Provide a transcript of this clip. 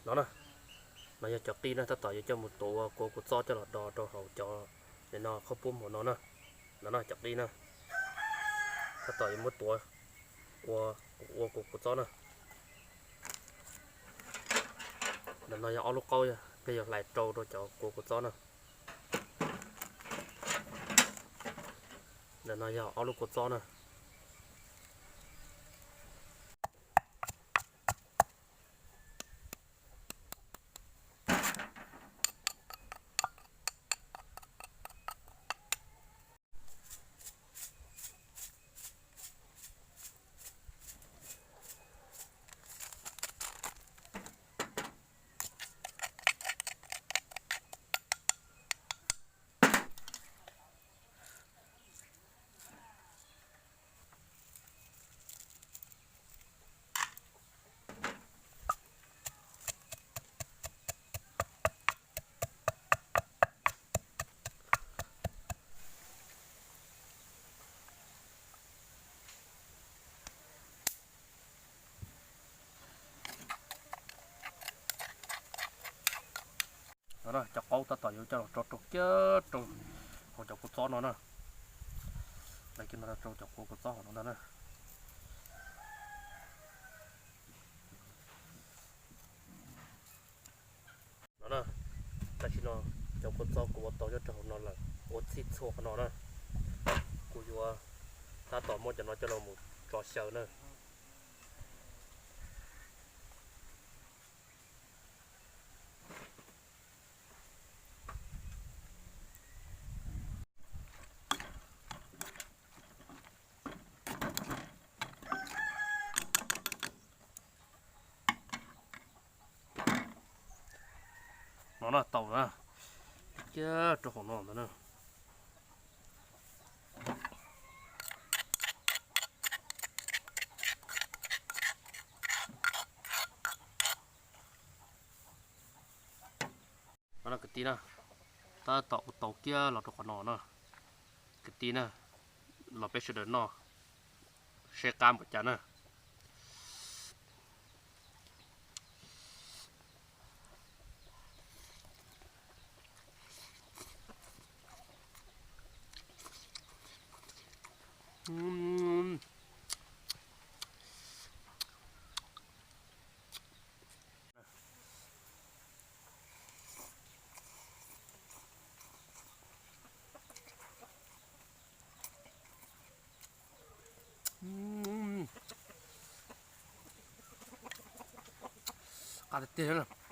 No na, no yog cov qij na, tab tom yuav coj mus tuav ua kua kua txob coj los do rau hauv cov, no qhaub poob hauv no na. No na cov qij na, tab tom yuav muab tuav ua, ua kua kua txob na. Ntawm no yog ob lub qaub, peb yuav hlais rau rau cov kua kua txob na. Ntawm no yog ob lub kua txob na. No na, cov qaub tab tom yuav coj los rau rau kiag rau hauv cov kua txob no na. Hlais kiag no rau cov kua kua txob hauv no ntag na. No na, tam sim no cov kua txob kuv ua tau nyob rau hauv no lawm, ua txhij txhua qhov no na. Kuv yuav tab tom muab cov no coj los mus tso xyaw na. No na, tau na, kiag rau hauv no ntag na. No na kwv tij na, tab tom ua tau kiag los rau qhov no na. Kwv tij na, los peb sawv daws noj seb qab npaum cas na. Qab tiag tiag.